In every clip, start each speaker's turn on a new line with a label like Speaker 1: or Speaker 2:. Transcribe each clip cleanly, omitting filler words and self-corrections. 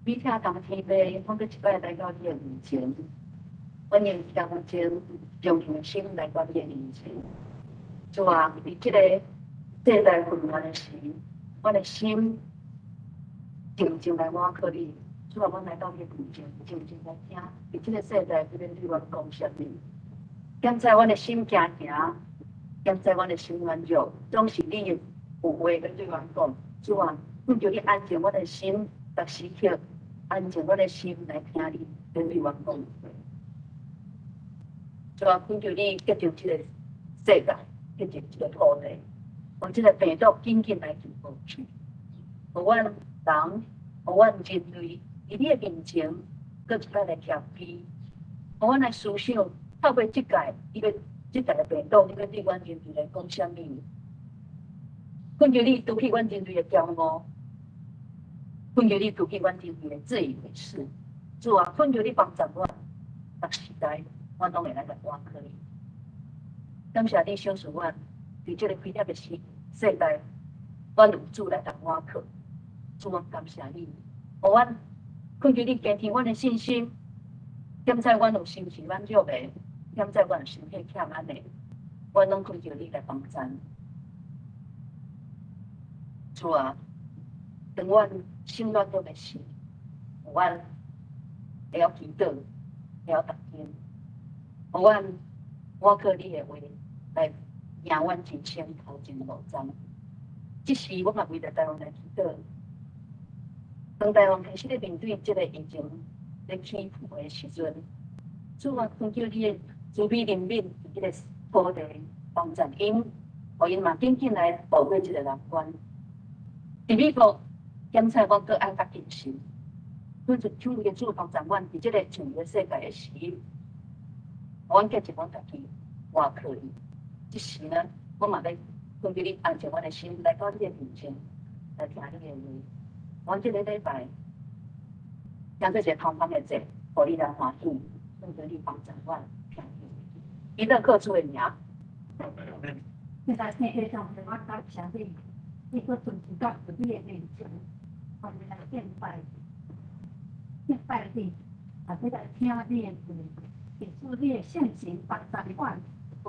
Speaker 1: 美听同天父，阮閣一擺來到你的面前，阮用虔誠、用用心來到你的面前。主啊，佇這個世代混亂的時，阮的心靜靜來倚靠你。主啊，阮來到你的面前，靜靜來聽，佇這個世代你欲對阮講啥物？檢查阮的心驚驚，檢查阮的心軟弱，總是你有話欲對阮講。主啊，懇求你安靜阮的心，逐時刻安靜阮的心來聽你欲對阮講話。主啊，懇求你潔淨這個世界，潔淨這個土地，予這個病毒緊緊來除無去，予阮人，予阮人類，佇你的面前，閣一擺來謙卑，予阮來思想，透過這屆，伊欲這屆的病毒，你欲對阮人類來講啥物？懇求你除去阮人類的驕傲，懇求你除去阮人類的自以為是。主啊，懇求你幫助阮，逐時代，阮攏會來來倚靠你。感謝你賞賜阮，佇這個危險的時世代，阮有主來當倚靠。主，阮感謝你，予阮懇求你加添阮的信心，檢查阮有心是軟弱的，檢查阮有身體欠安的，阮攏懇求你來幫贊。主啊，當阮心軟弱的時，予阮會曉祈禱，會曉讀經，予阮倚靠你的話來贏阮人生頭前五站。這時我嘛為著台灣來祈禱。當台灣開始咧面對這个疫情咧起伏的時陣，主啊，懇求你的慈悲憐憫，佇這个土地幫助𪜶，予𪜶嘛緊緊來渡過這个難關。佇美國檢測講閣愛較謹慎，懇求求你的主幫助阮佇這个自由世界的時，阮繼續阮家己倚靠伊。這時呢，我嘛欲懇求你安靜阮的心，來到你的面前，來聽你的話。阮這个禮拜，當做一个頭風的節，予你來歡喜，懇求你幫助阮聽。祈禱靠主的名。
Speaker 2: 現在世界上的我感謝你，你閣準時到你的面前，我們來敬拜，敬拜你，啊，欲來聽你的話，求主你的聖神幫助阮，予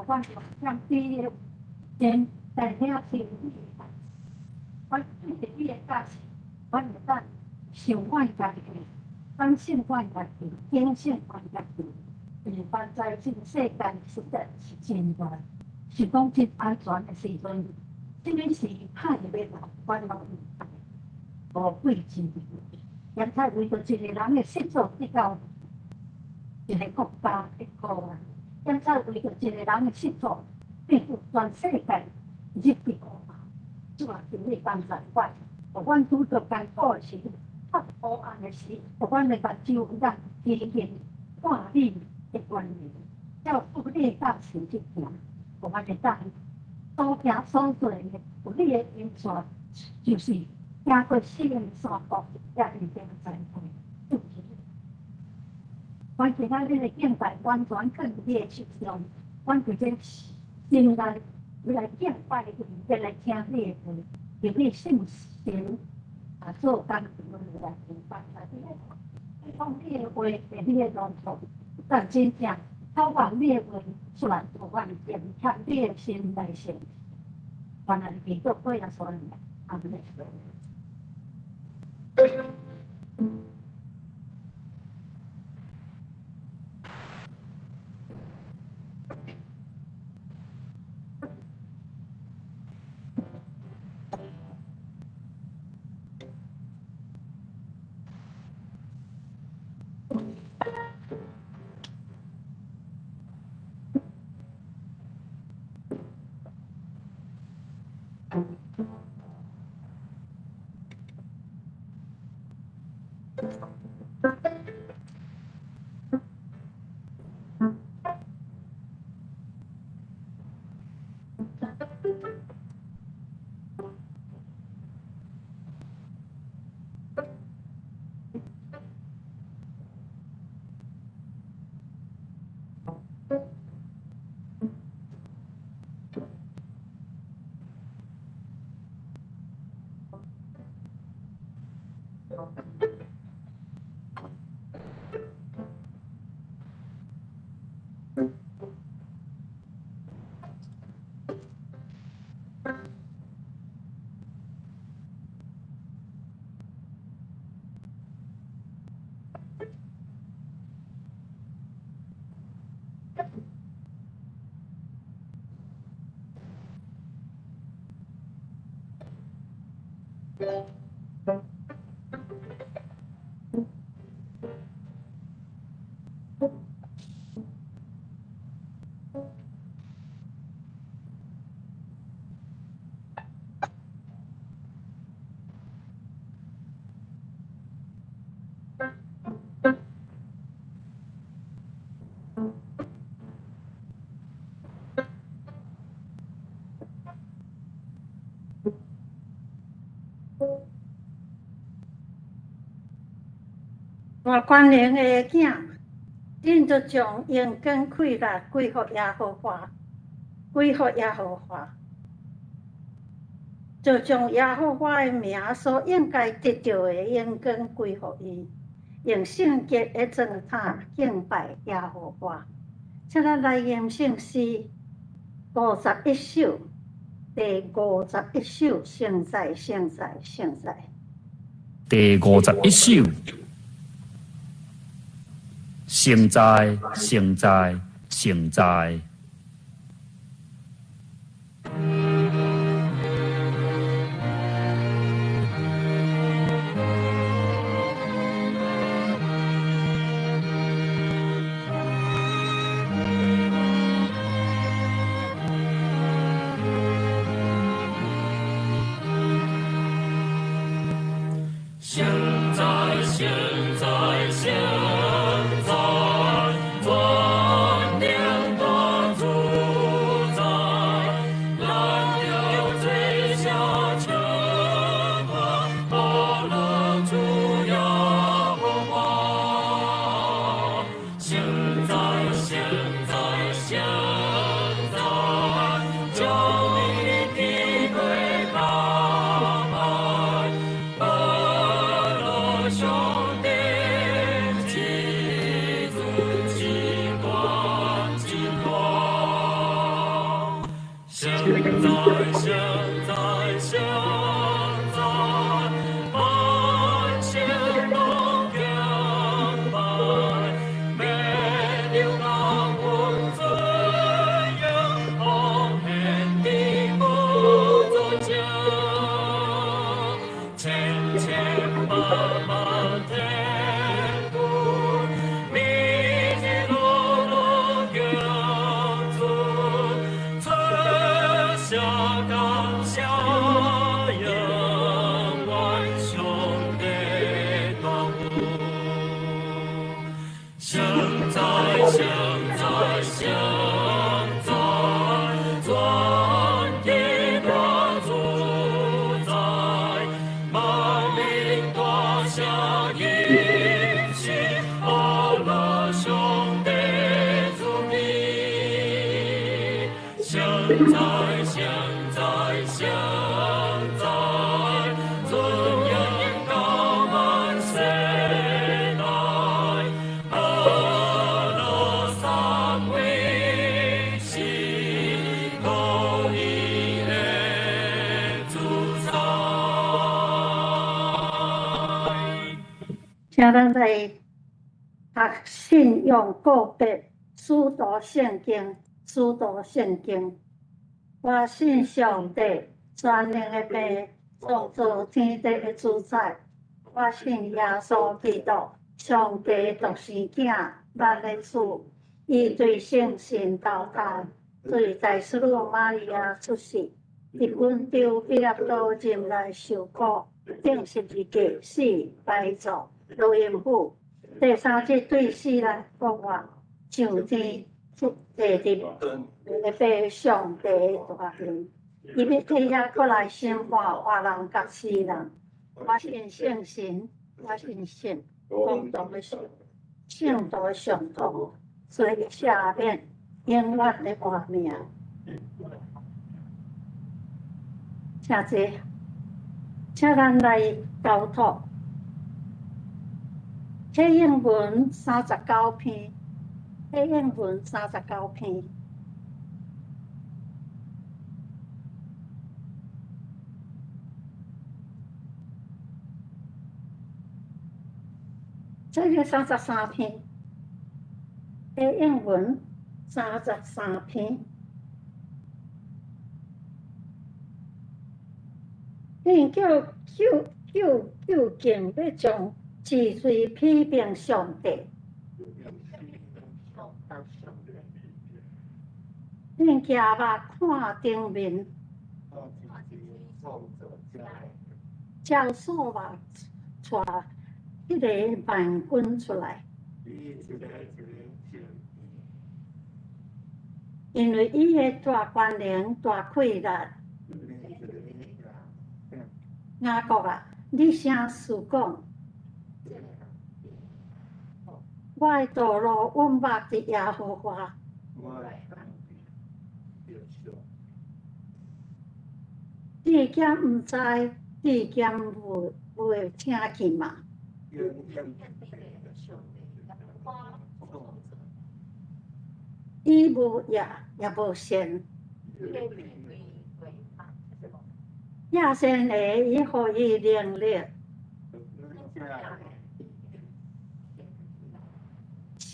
Speaker 2: 阮用降低的心來領受你的教示，阮對著你的教示，阮會當想阮家己，反省阮家己，警醒阮家己，因為現在這個世間實在是真亂。是講真安全的時陣，啥物事歹欲來，阮攏無畏懼。現在為著一個人的失措，得到一个國家的苦難；現在為著一個人的失措，變做全世界入去苦難。主啊，求你幫助阮，予阮拄著艱苦的時，較黑暗的時，予阮的目睭會當堅定看你的權能，照主你的教示去行。予阮會當所行所做的，有你的恩賜，就是行過死蔭山谷，也毋驚災禍。阮今仔日的敬拜完全囥佇你的手中，阮佇這心內欲來敬拜你，欲來聽你的話，求你聖神啊做工，阮來幫助你。講你的話，是你的勞苦，但真正渴望你的話出來，予阮堅強你的心來信。原來基督過耶穌的名，阿門。
Speaker 3: 大權能的囝，恁就將榮光氣力歸予耶和華，歸予耶和華，就將耶和華的名所應該得著的榮光歸予伊，用聖潔的狀態敬拜耶和華。請咱來吟聖詩五十一首，第五十一首，聖哉，聖哉，聖哉。
Speaker 4: 第五十一首。聖哉，聖哉，聖哉。
Speaker 5: 聖哉，聖哉，聖哉，全能大主宰，咱著做聲唱歌，阿樂主耶和華。聖哉，聖哉，聖哉，將你的國加愛，阿樂上帝，至尊至大至大。聖哉，聖哉，聖哉，萬聖攏敬拜，萬有感恩尊榮，奉獻佇寶座前，千千萬萬天軍，密密羅羅敬尊，出聲感謝永遠上帝大有。聖哉，聖哉，聖哉，全地大主宰，萬民大聲吟詩，阿樂上帝主美。聖哉，聖哉，聖哉，尊榮到萬世代，阿樂三位是公義的主宰。
Speaker 3: 請咱來讀信仰告白，使徒聖經，使徒聖經。我信上帝，全能的父，創造天地的主宰。我信耶穌基督，上帝的獨生囝，咱的主。伊對聖神投胎，對大師母瑪利亞出世，佇本丟彼拉多入來受苦，釘十字架死，埋葬，落陰府。第三日對死人復活，上天，坐佇父上帝的大能。伊欲退遐閣來審判活人佮死人。我信聖神，我信聖共同的聖徒的相通，罪赦免，永遠的活命。請坐，請咱來交託。啟應文39篇，啟應文39篇。這個33篇，啟應文33篇。恁叫究究究竟欲將是誰批評上帝？恁舉目看頂面，照數目帶彼个萬軍出來，因為伊的大權能、大氣力。雅各啊，你啥事講？我的道路穩目佇耶和華。你敢毋知？你敢無會聽見嗎？伊無業也無善，亞善的伊予伊能力，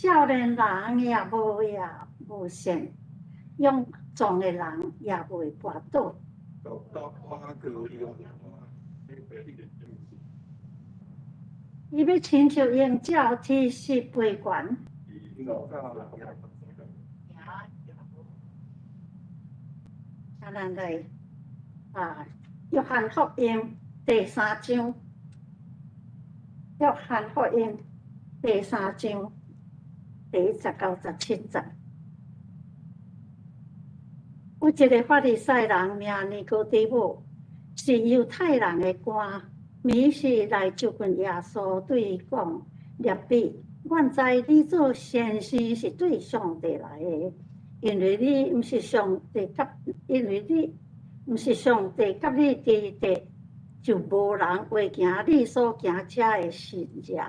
Speaker 3: 少年人也無也無勝，勇壯的人也袂跋倒。伊欲親像鷹鳥踢翼飛懸。請咱來啊，約翰福音第三章，約翰福音第三章第1節到17節。有一个法利賽人名尼哥底母，是猶太人的官，暝時來就近耶穌，對伊講：辣彼，阮知你做先生是對上帝來的，因為你毋是上帝佮，因為你毋是上帝佮你佇佇，就無人會行你所行這的神跡。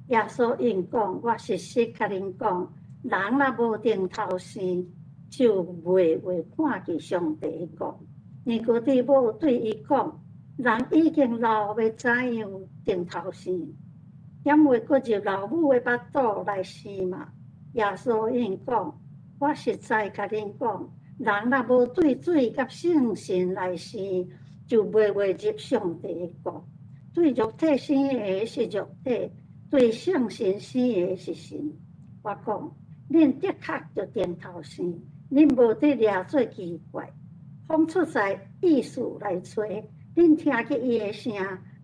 Speaker 3: 耶穌應講：我實實共恁講，人若無重頭生，就袂會看見上帝的國。尼哥底母對伊講：人已經老，欲怎樣重頭生？敢會閣入老母的腹肚來生嗎？耶穌應講：我實在共恁講，人若無對水佮聖神來生，就袂會入上帝的國。對肉體生的是肉體，對聖神生的是神。我講，恁的確著重頭生，恁無得掠做奇怪。風出在意思來吹，恁聽見伊的聲，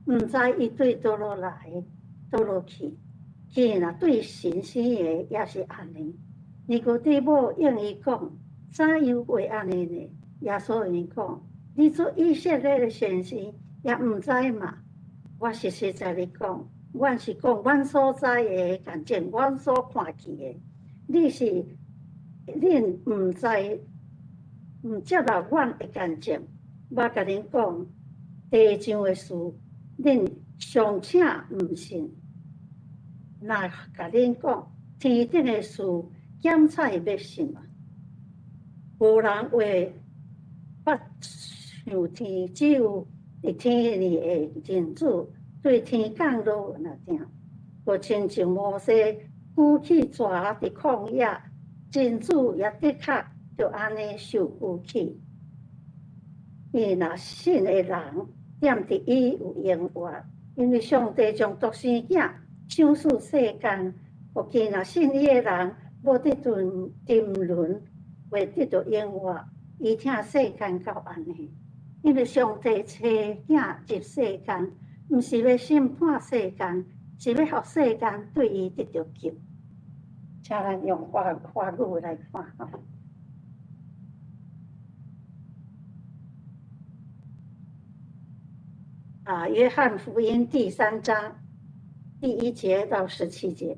Speaker 3: 毋知伊對佗落來，佗落去。既若對神生的也是按呢。尼哥底母應伊講：怎樣會按呢呢？耶穌應講：你做以色列的先生也毋知嗎？我實實在在講，阮是講阮所知的，見證阮所看見的。你是恁毋知，毋接納阮的見證。我共恁講，地上的事，恁尚且毋信。若共恁講天頂的事，檢採欲信嗎？無人會捌上天，只有佇天裡的人子對天降落來爾。閣親像摩西舉起蛇佇曠野，人子也的確著按呢受舉起。伊若信的人，踮佇伊有永活，因為上帝將獨生囝賞賜世間，予其若信伊的人，無得沉沉淪，會得著永活。伊疼世間到按呢，因為上帝差囝入世間，毋是欲審判世間，是欲予世間對伊得著救。請咱用華華語來看。啊，約翰福音第三章第1節到17節，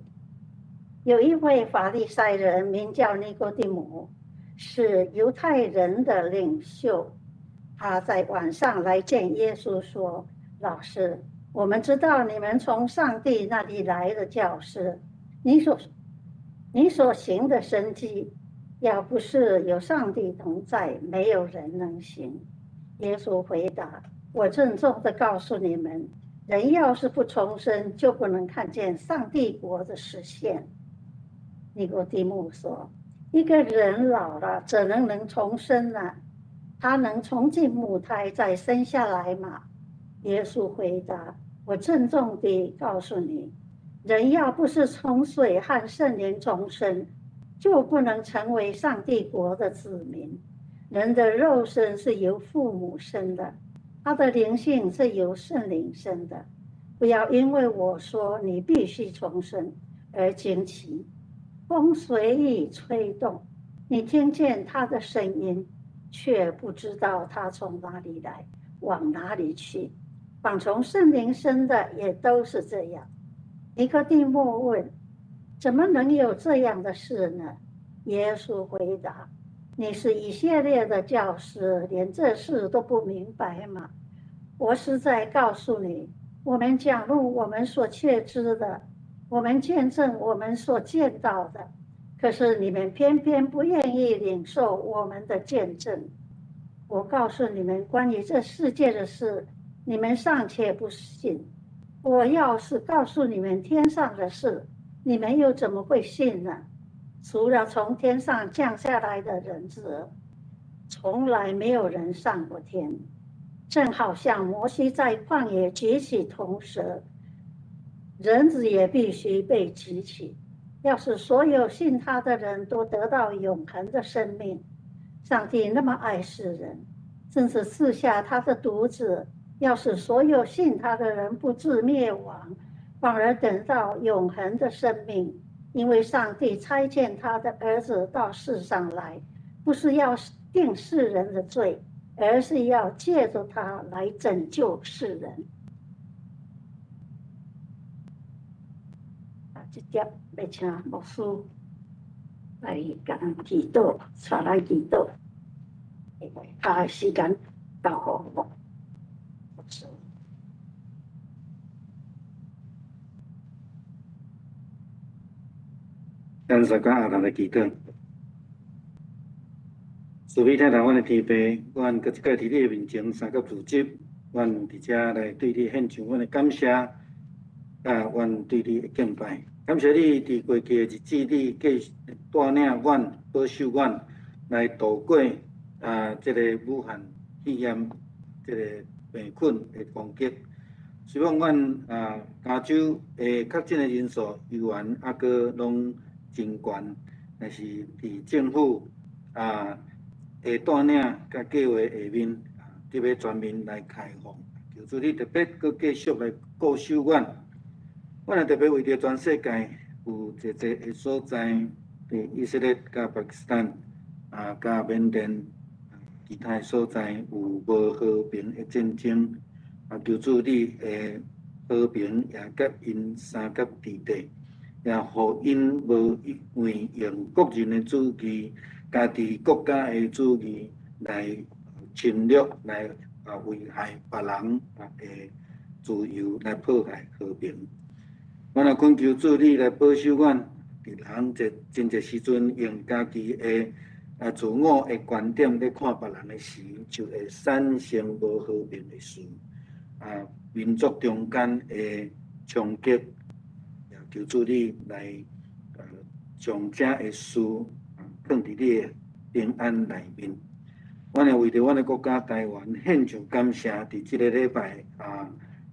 Speaker 3: 有一位法利賽人名叫尼哥底母，是猶太人的領袖。他在晚上來見耶穌，說：老師，我們知道你們從上帝那裡來的教師，你所行的神蹟，要不是有上帝同在，沒有人能行。耶穌回答：我鄭重地告訴你們，人要是不重生，就不能看見上帝國的實現。尼哥底母說：一個人老了，怎能能重生呢？他能重進母胎再生下來嗎？耶穌回答：我鄭重地告訴你，人要不是從水和聖靈重生，就不能成為上帝國的子民。人的肉身是由父母生的，他的靈性是由聖靈生的。不要因為我說你必須重生而驚奇。風隨意吹動，你聽見它的聲音，卻不知道它從哪裡來，往哪裡去。凡從聖靈生的也都是這樣。尼哥底母問：怎麼能有這樣的事呢？耶穌回答：你是以色列的教師，連這事都不明白嗎？我實在告訴你，我們講論我們所切知的，我們見證我們所見到的，可是你們偏偏不願意領受我們的見證。我告訴你們關於這世界的事，你們尚且不信。我要是告訴你們天上的事，你們又怎麼會信呢？除了從天上降下來的人子，從來沒有人上過天。正好像摩西在曠野舉起銅蛇，人子也必須被舉起。要是所有信他的人都得到永恆的生命，上帝那麼愛世人，甚至賜下他的獨子，要是所有信他的人不致滅亡，反而得到永恆的生命。因為上帝差遣他的兒子到世上來，不是要定世人的罪，而是要借着他來拯救世人。啊，這節欲請牧師來共咱祈禱，帶咱祈禱。把時間交予牧師。
Speaker 6: 咱大家阿來祈禱。慈悲疼待阮的天父，阮閣一擺佇你的面前三個主席，阮佇遮來對你獻上阮的感謝，佮阮對你的敬拜。感謝你佇過去的日子，你繼續帶領阮、保守阮來度過這個武漢肺炎這個病菌的攻擊。希望阮加州的確診的人數猶原猶閣攏真懸，但是佇政府的帶領佮計劃下面，得欲全面來開放，求主你特別閣繼續來顧守阮。阮也特別為著全世界有濟濟的所在，佇以色列佮巴基斯坦佮緬甸其他的所在有無和平的戰爭，求主你的和平也佮𪜶相佮佇底，也予𪜶無因為用個人的主義、家己國家的主義來侵略、來危害別人的自由，來破壞和平。阮也懇求主你來保守阮，佇人這真濟時陣用家己的自我的觀點咧看別人的時，就會產生無和平的事。民族中間的衝擊，也求主你來將這的事放佇你的平安內面。阮也為著阮的國家台灣獻上感謝，佇這個禮拜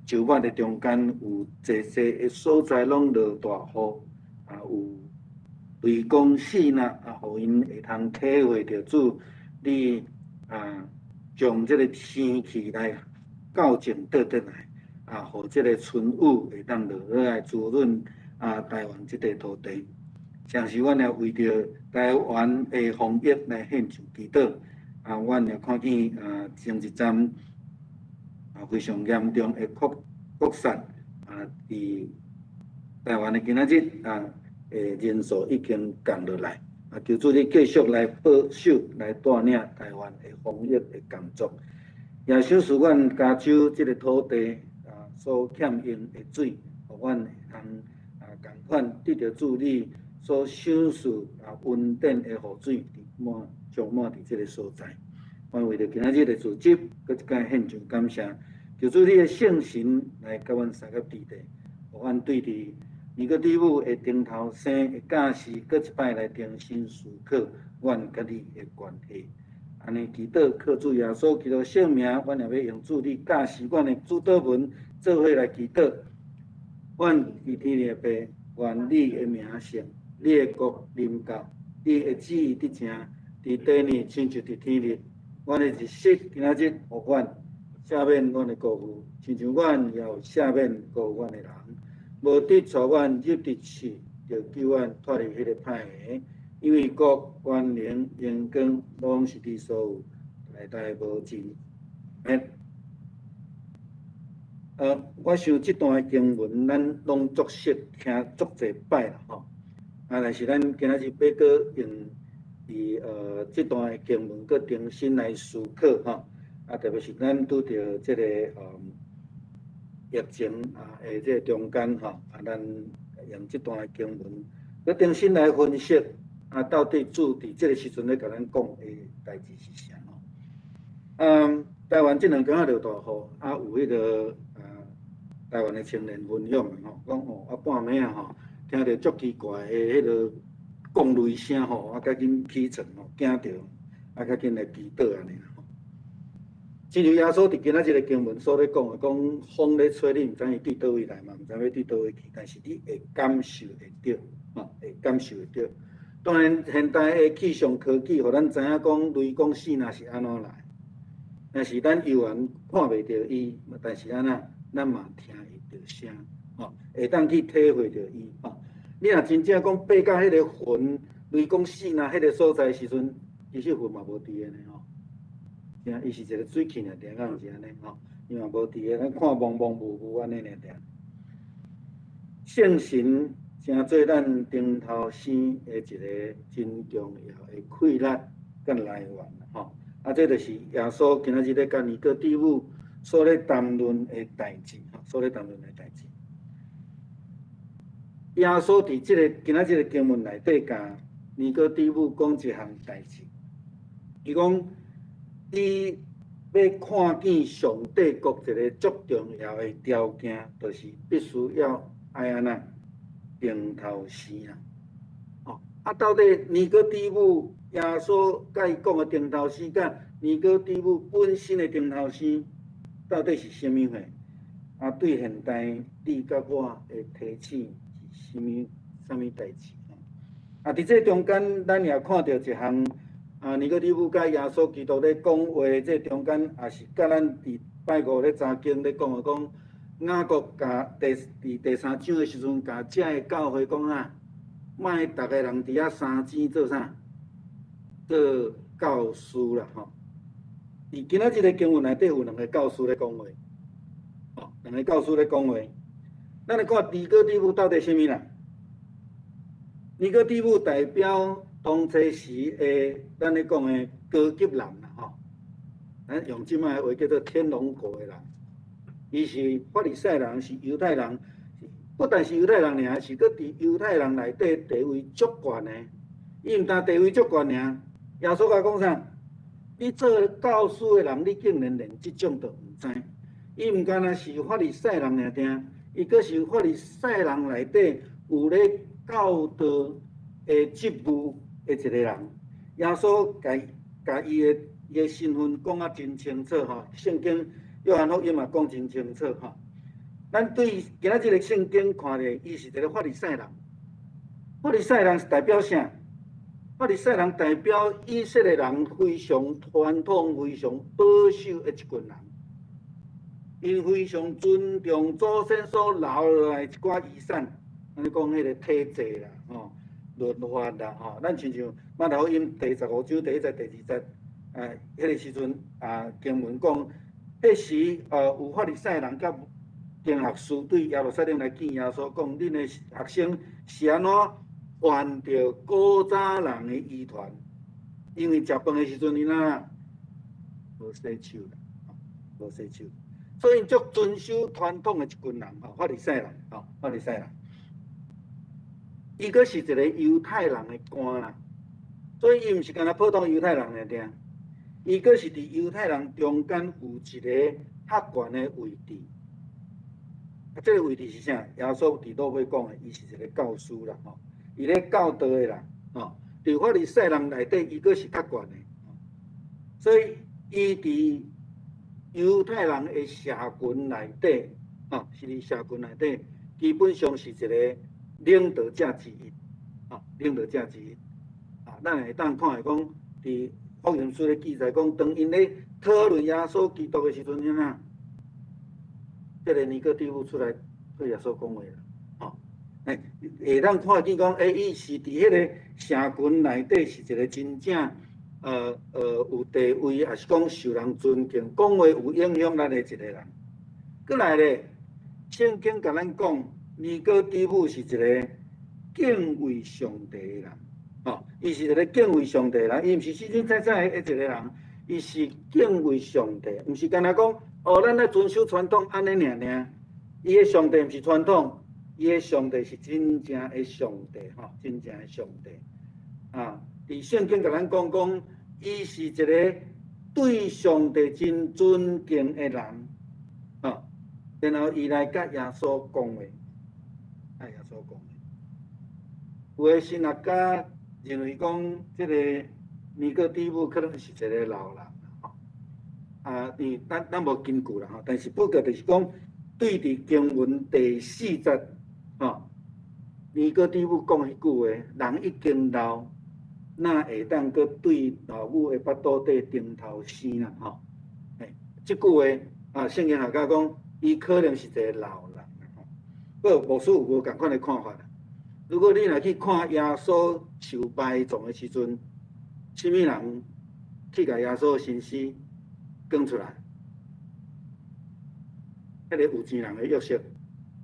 Speaker 6: 周末的中間有濟濟的所在攏落大雨，有雷公四若，予𪜶會通體會著主你將這個天氣來校正倒轉來，予這個春雨會當落落來滋潤台灣這塊土地。同時，阮也為著台灣的防疫來獻上祈禱。阮也看見前一陣非常嚴重的擴散，佇台灣的今仔日人數已經降落來。求主你繼續來保守、來帶領台灣的防疫的工作。也賞賜阮加州這個土地所欠用的水，予阮會通仝款得著主你所賞賜恩典的雨水，滿充滿佇這個所在。阮為著今仔日的組織，閣一擺獻上感謝，求主你的聖神來佮阮相佮佇底，予阮對佇尼哥底母的頂頭生的教示，閣一擺來重新思考阮佮你的關係。按呢祈禱，靠主耶穌基督聖名，阮也欲用主你教示阮的主禱文做伙來祈禱。阮佇天的父，願你的名聖，你的國臨到，你的旨意得成，佇地呢親像佇天裡。阮的日食今仔日予阮，赦免阮的過誤，親像阮也有赦免過阮的人。無得帶阮入佇試，著救阮脫離彼個歹的。因為國、權能、榮光，攏是你所有，代代無盡。我想這段的經文，咱攏足熟，聽足濟擺啦吼。但是咱今仔日欲閣用佇這段的經文，閣重新來思考吼。特別是咱拄著這個疫情的這個中間吼，咱用這段的經文，閣重新來分析。到底主佇這個時陣咧共咱講的代誌是啥吼？台灣這兩工仔落大雨，有彼個台灣的青年分享吼，講吼，半暝仔吼，聽著足奇怪的彼个降雷聲吼，啊，趕緊起床吼，驚著，啊，趕緊來祈禱按呢吼。親像耶穌佇今仔這个經文所咧講的，講風咧吹，你毋知伊對佗位來嘛，毋知欲對佗位去，但是你會感受會著，吼，會感受會著。當然，現代的氣象科技，予咱知影講雷公爍爁是按怎來，但是咱猶原看袂著伊，但是按怎，咱嘛聽會著聲，吼，會當去體會著伊，吼。你若真正講爬到彼个雲雷公爍爁彼个所在時陣，其實雲嘛無佇个呢，吼。伊是一个水氣爾爾，敢毋是按呢？吼，伊嘛無佇个，咱看茫茫霧霧按呢爾爾。聖神成做咱重頭生的一个真重要的氣力佮來源，吼。啊，這就是耶穌今仔日咧佮尼哥底母所咧談論的代誌，吼，所咧談論的代誌。耶穌佇這个今仔這个經文內底，共尼哥底母講一項代誌。伊講，你欲看見上帝國一个足重要的條件，就是必須要愛按怎重頭生啊！哦，啊，到底尼哥底母耶穌共伊講的重頭生，佮尼哥底母本身的重頭生，到底是啥物貨？啊，對現代你佮我的提醒是啥物啥物代誌？啊，佇這中間，咱也看著一項啊，尼哥底母佮耶穌基督咧講話，這中間也是佮咱佇拜五咧查經咧講的講，雅各共第佇第三章的時陣，共遮的教會講啊，莫逐个人佇遐三更做啥？做教師啦吼。佇今仔這个經文內底有兩个教師咧講話，吼，兩个教師咧講話。咱來看尼哥底母到底啥物啦？尼哥底母代表當初時的咱咧講的高級人啦吼，咱用這擺的話叫做天龍國的人。伊是法利賽人，是猶太人，不但是猶太人爾，是閣佇猶太人內底地位足懸的。伊毋但地位足懸爾，耶穌共講啥？你做教師的人，你竟然連這種都毋知。伊毋干焦是法利賽人爾爾，伊閣是法利賽人內底有咧教導的職務的一个人。耶穌共共伊的伊的身份講啊真清楚吼，聖經約翰福音嘛講真清楚吼。咱對今仔這个聖經看咧，伊是一个法利賽人。法利賽人是代表啥？法利賽人代表以色列人非常傳統、非常保守的一群人。𪜶非常尊重祖先所留落來一寡遺產，按呢講彼个體制啦，吼，律法啦，吼。咱親像馬太福音第15章第1節、第2節，啊，彼个時陣啊，經文講，彼時有法利賽人佮經學師對耶路撒冷來見耶穌，講恁的學生是按怎犯著古早人的遺傳？因為食飯的時陣，𪜶啊無洗手啦，無洗手，所以足遵守傳統的一群人，吼，法利賽人，吼，法利賽人。伊閣是一个猶太人的官啦，所以伊毋是干焦普通猶太人爾爾，伊閣是佇猶太人中間有一个較懸的位置。啊，這个位置是啥？耶穌佇落尾講的，伊是一个教師啦，吼，伊咧教導的人，吼，佇法利賽人內底，伊閣是較懸的，所以伊佇猶太人的社群內底，吼，是佇社群內底，基本上是一个領導者之一，吼，領導者之一。啊，咱會當看會講，佇福音書咧記載講，當𪜶咧討論耶穌基督的時陣，怎啊？這个尼哥底母出來對耶穌講話啦，吼，欸，會當看見講，欸，伊是佇彼个社群內底是一个真正有地位，抑是講受人尊敬、講話有影響力的一个人。閣來咧，聖經共咱講，尼哥底母是一个敬畏上帝的人，吼，伊是一个敬畏上帝的人，伊毋是死死菜菜的一个人，伊是敬畏上帝，毋是干焦講，哦，咱愛遵守傳統按呢爾爾。伊的上帝毋是傳統，伊的上帝是真正的上帝，吼，真正的上帝。啊，佇聖經共咱講講，伊是一个對上帝真尊敬的人，吼，然後伊來佮耶穌講話，佮耶穌講話。有的神學家認為講，這个尼哥底母可能是一个老人吼。啊，因為咱無根據啦吼，但是不過就是講，對佇經文第四節吼，尼哥底母講彼句話，人已經老，哪會當閣對老母的腹肚底重頭生啦吼？嘿，這句話啊，聖經學家講，伊可能是一个老人吼。不過牧師有無仝款的看法啦。如果你若去看耶穌受埋葬的時陣，啥物人去共耶穌的身屍扛出來？彼个有錢人的約瑟，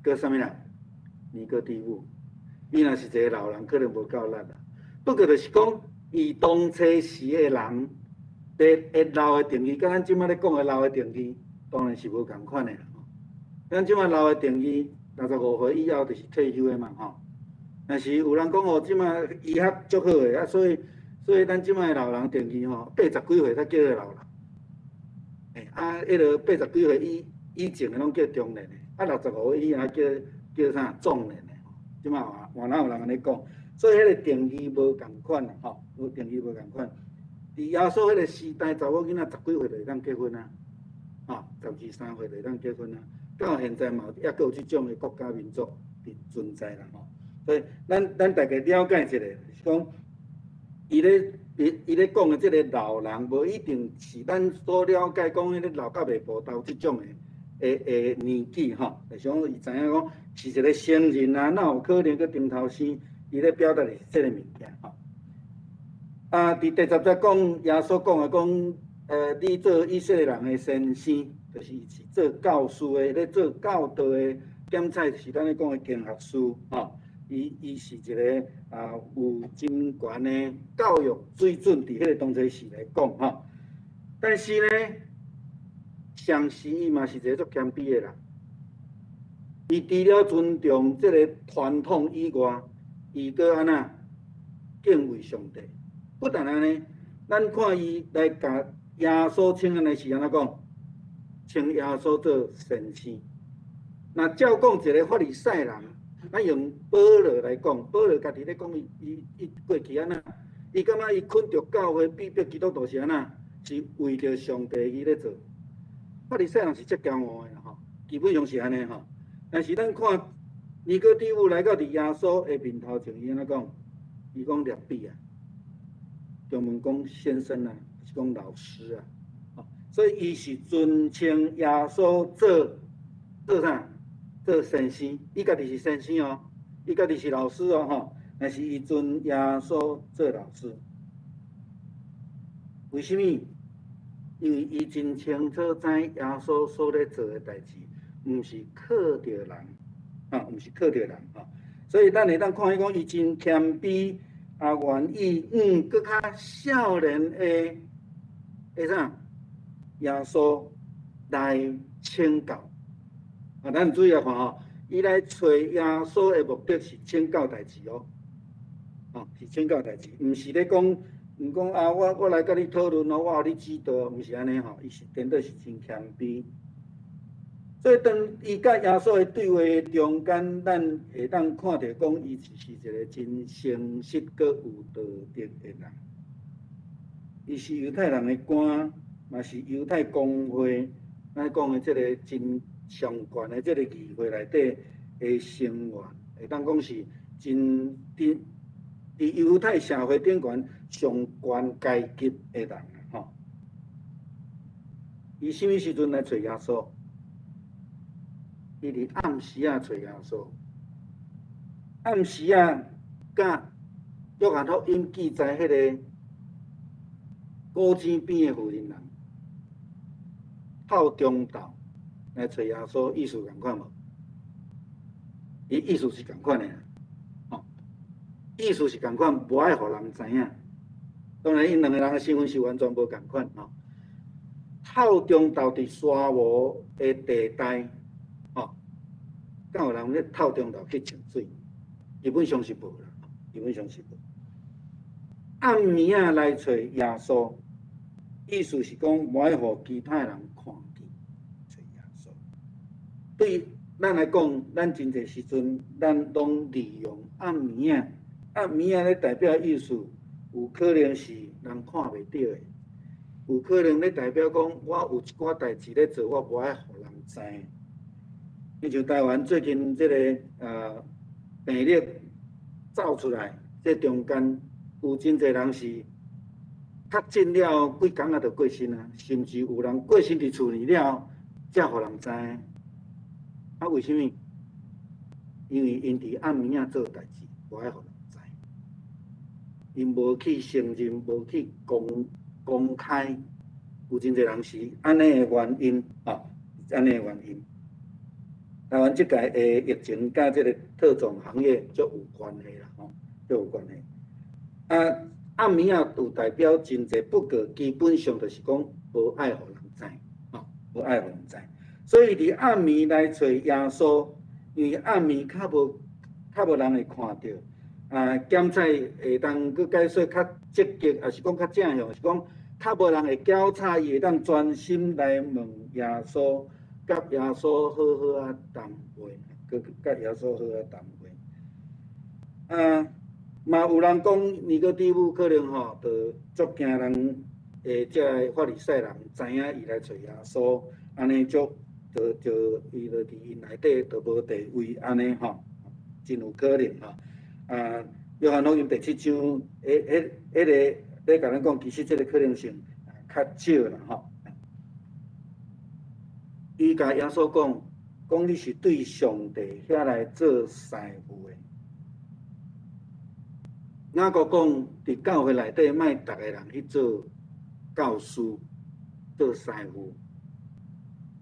Speaker 6: 閣啥物人？尼哥底母。伊若是一个老人，可能無夠力啦。不過就是講，伊當初時的人，佇老的定義，佮咱這擺咧講的老的定義，當然是無仝款的啦。咱這擺老的定義，65歲以後就是退休的嘛吼。但是有人講哦，這擺醫學足好的啊，所以咱這擺的老人定義吼，八十幾歲才叫做老人。欸，啊，彼个八十幾歲以前的攏叫中年的，啊，65歲以下叫啥壯年的吼。這擺嘛哪有人按呢講？所以彼个定義無仝款啦吼，無定義無仝款。佇耶穌彼个時代，查某囡仔十幾歲就會當結婚啊，吼，十二三歲就會當結婚啊。到現在嘛，猶閣有這種的國家民族佇存在啦吼。所以咱大家了解一下，就是講，伊咧講的這个老人，無一定是咱所了解講彼个老甲袂步頭這種的年紀吼。就是講伊知影講是一个成人啊，哪有可能閣重頭生？伊咧表達的是這个物件吼。啊，佇第十節講耶穌講的講，你做以色列人的先生，就是伊是做教師的，咧做教導的，檢採是咱咧講的經學師吼。伊是一个啊有真懸的教育水準，佇彼个當初時來講吼。但是呢，同時伊嘛是一个足謙卑的人。伊除了尊重這个傳統以外，伊閣按怎敬畏上帝。不但按呢，咱看伊來共耶穌稱按呢是按怎講？稱耶穌做先生。若照講一个法利賽人，咱用保羅來講，保羅家己咧講伊過去按怎？伊感覺伊捆著教會，逼迫基督徒是按怎？是為著上帝伊咧做。法利賽人是足驕傲的吼，基本上是按呢吼。但是咱看尼哥底母來到佇耶穌的面頭前，伊按怎講？伊講拉比啊，中文講先生啊，是講老師啊。所以伊是尊稱耶穌做啥？做先生，伊家己是先生哦，伊家己是老師哦吼。但是伊尊耶穌做老師，為啥物？因為伊真清楚知耶穌所咧做的代誌，毋是靠著人，啊，毋是靠著人吼。所以咱會當看伊講，伊真謙卑，啊，願意閣較少年的啥？耶穌來請教。啊，咱注意來看吼，伊來揣耶穌的目的是請教代誌哦，吼，是請教代誌，毋是咧講，毋講啊，我來佮你討論哦，我予你指導，毋是按呢吼，伊是顛倒是真謙卑。所以當伊佮耶穌的對話中間，咱會當看著講，伊是一个真誠實、閣有道德的人。伊是猶太人的官，嘛是猶太公會，咱講的這个真上懸的這个議會內底的成員，會當講是真佇猶太社會頂懸上懸階級的人吼。伊啥物時陣來揣耶穌？伊佇暗時仔揣耶穌。暗時仔，佮約翰福音記載彼个古井邊的婦人人，透中晝來揣耶穌，意思仝款無？伊意思是仝款的，吼，意思是仝款，無愛予人知影。當然，𪜶兩个人的身份是完全無仝款吼。透中晝佇沙漠的地帶，吼，敢有人咧透中晝去穿水？基本上是無啦，基本上是無。暗暝仔來揣耶穌，意思是講無愛予其他人看見揣耶穌。對咱來講，咱真濟時陣，咱攏利用暗暝仔暗暝仔咧代表意思，有可能是人看袂著的，有可能咧代表講我有一寡代誌咧做，我無愛予人知。親像台灣最近這个病例走出來，這中間有真濟人是確診了後幾工仔就過身啊，甚至有人過身佇厝裡了後，才予人知。啊，為啥物？因為𪜶佇暗暝仔做代誌，無愛予人知，𪜶無去承認，無去公公開，有真濟人是按呢的原因，吼，按呢的原因。台灣這屆的疫情佮這个特種行業足有關係啦，吼，足有關係。啊，暗暝仔有代表真濟，不過基本上就是講無愛予人知，吼，無愛予人知。所以佇暗暝來揣耶穌，因為暗暝較無人會看著，啊，檢採會當閣解說較積極，抑是講較正向，是講較無人會攪吵，伊會當專心來問耶穌，佮耶穌好好仔談話，閣佮耶穌好好談話。啊，嘛有人講尼哥底母可能吼，就足驚人會這个法利賽人知影伊來揣耶穌，按呢足。就就伊就佇𪜶內底就無地位按呢吼，真有可能吼。啊，約翰福音第七章，彼彼彼個咧共咱講，其實這個可能性較少啦吼。伊共耶穌講，講你是對上帝遐來做師傅的。雅各講，佇教會內底，莫逐個人去做教師、做師傅。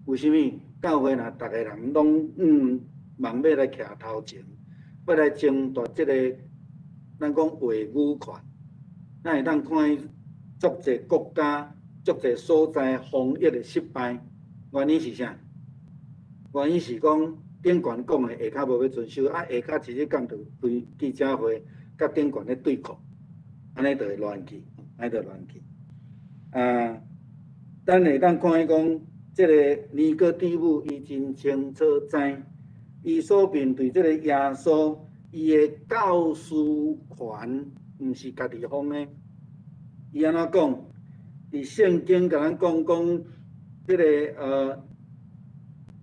Speaker 6: 為啥物？教會若逐個人攏忙欲來徛頭前，欲來爭奪這个咱講話語權，咱會當看足濟國家、足濟所在防疫的失敗，原因是啥？原因是講頂懸講的下跤無欲遵守，啊下跤一日到晚就開記者會，佮頂懸咧對抗，按呢就會亂去，按呢就亂去。啊，咱會當看彼講，這个尼哥底母伊真清楚知，伊所面對這个耶穌，伊的教師權毋是家己封的。伊按怎講？佇聖經共咱講講，這个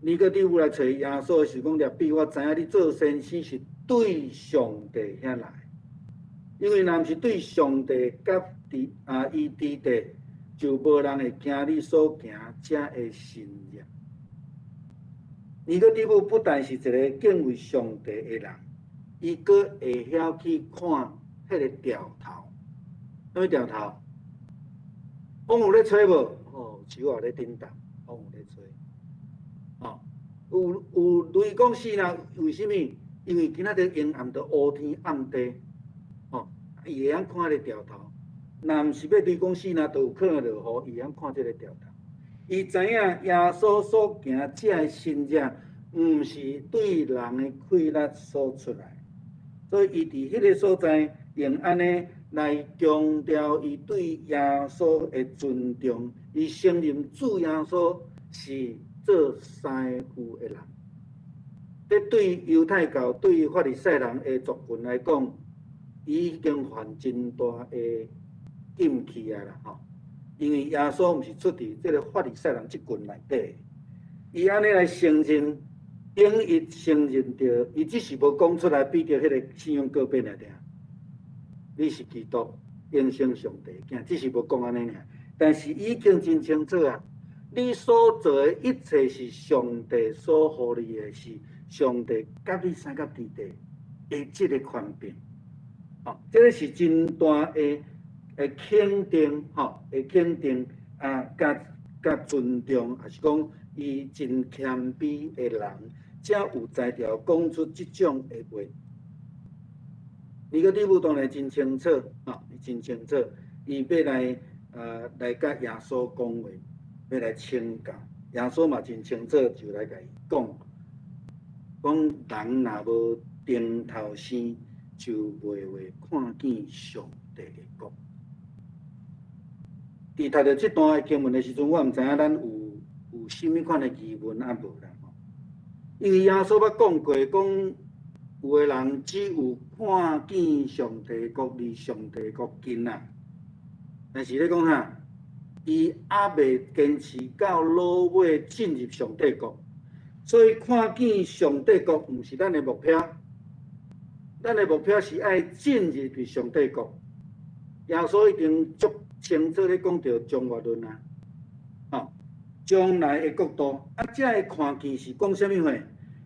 Speaker 6: 尼哥底母來揣耶穌時講，拉比，我知影你做先生是對上帝遐來，因為若毋是對上帝佮佇啊伊佇地，就無人會行你所行這个神跡。尼哥底母不但是一个敬畏上帝的人，伊閣會曉去看彼个兆頭。啥物兆頭？風有咧吹無？哦，樹仔咧振動，風有咧吹。哦，有有雷公死啦？為啥物？因為今仔日陰暗，就烏天暗地，哦，伊會曉看彼個兆頭。若毋是欲雷公死，若都有可能落雨，伊會曉看這个兆頭。伊知影耶穌所行這个神跡，毋是對人的氣力所出來，所以伊佇彼个所在用按呢來強調伊對耶穌的尊重，伊承認主耶穌是做師傅的人。這對猶太教、對法利賽人的族群來講，伊已經犯真大的禁忌啊啦吼！因為耶穌毋是出佇這个法利賽人這群內底，伊按呢來承認，等於承認著，伊只是無講出來，彼得彼个信仰告白爾爾。你是基督，永生上帝囝，只是無講按呢爾。但是已經真清楚啊！你所做的一切是上帝所予你的，是上帝佮你三佮弟弟的這个權柄。吼，這个是真大的的肯定，吼，的肯定啊，佮佮尊重，抑是講伊真謙卑的人，才有才調講出這種的話。尼哥底母當然真清楚，吼，伊真清楚，伊欲來來佮耶穌講話，欲來請教，耶穌嘛真清楚，就來共伊講，講人若無重頭生，就袂會看見上帝的國。佇讀著這段的經文的時陣，我毋知影咱有有啥物款的疑問啊無啦吼？因為耶穌捌講過，講有的人只有看見上帝國離上帝國近啦，但是咧講啥？伊猶未堅持到落尾進入上帝國，所以看見上帝國毋是咱的目標，咱的目標是愛進入佇上帝國。耶穌已經足清楚咧講著將末論啊，吼，將來的國度啊，這个看見是講啥物話？